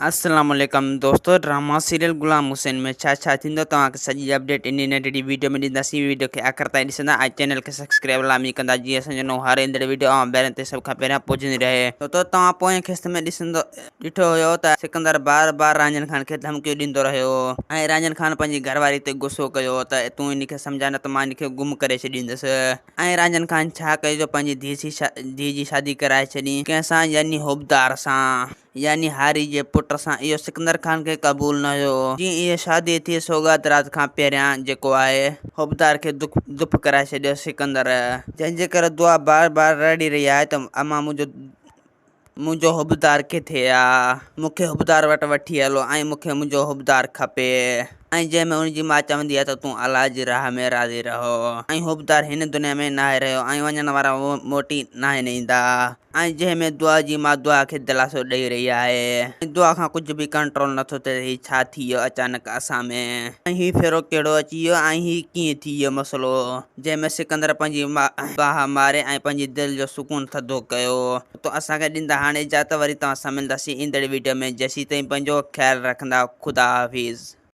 السلام عليڪم دوستو ڊراما سيريل غلام حسين ۾ ڇا ڇا ٿيندو توهان کي سڄي اپڊيٽ انهي ننڍڙي ويڊيو ۾ ڏينداسين ويڊيو کي آخر تائين ڏسندا ۽ چينل کي سبسڪرائب لازمي ڪندا جيئن اسان جو نئون هر ايندڙ ويڊيو اوهان ڀيرن تائين سڀ کان پهريان پهچندي رهي. دوستو توهان پوئين قسط ۾ ڏسندو ڏٺو هيو ته سڪندر بار بار رانجهن خان کي ڌمڪيون ڏيندو رهيو ۽ رانجهن خان پنهنجي گهر واري تي غصو ڪيو ته تون ان کي سمجهاء نه ته مان ان کي گم ڪري ڇڏيندس. ۽ رانجهن خان ڇا ڪيو جو پنهنجي ڌيء جي شادي ڪرائي ڇڏي ڪنهن سان يعني حبدار سان يعني هاري جي پٽ سان اهو سڪندر خان کي قبول نه هيو جيئن اها شادي ٿي سوغات رات کان پهريان جيڪو آهي حبدار کي دف ڪرائي ڇڏيو سڪندر جنهن جي ڪري دعا بار بار رڙي رهي آهي ته امان منهنجو منهنجو حبدار ڪٿي آ؟ مون کي حبدار وٽ وٺي هلو ۽ مون کي منهنجو حبدار کپي. ۽ جنهن ۾ ان جي ماء چوندي آهي ته تون الله جي راهه ۾ راضي رهو ۽ حبدار هن دنيا ۾ ناهي رهيو ۽ وڃڻ وارا موٽي ناهن ايندا. ۽ جنهن ۾ دعا جي ماء دعا کي دلاسو ڏئي رهي آهي ۽ دعا کان ڪجهه به ڪنٽرول نٿو ٿئي ته هي ڇا ٿي ويو اچانڪ اسان ۾. ۽ هي ڦيرو ڪهڙو اچي ويو ۽ هي ڪيئن ٿي ويو مسئلو. جنهن ۾ سڪندر پنهنجي باهه ماري ۽ پنهنجي دل جو سڪون ٿڌو ڪيو. تو اسان کي ڏيندا هاڻي اجازت وري توهان سان ملنداسين ايندڙ ويڊيو ۾ جيسين تائين پنهنجو خيال رکندا خدا حافظ.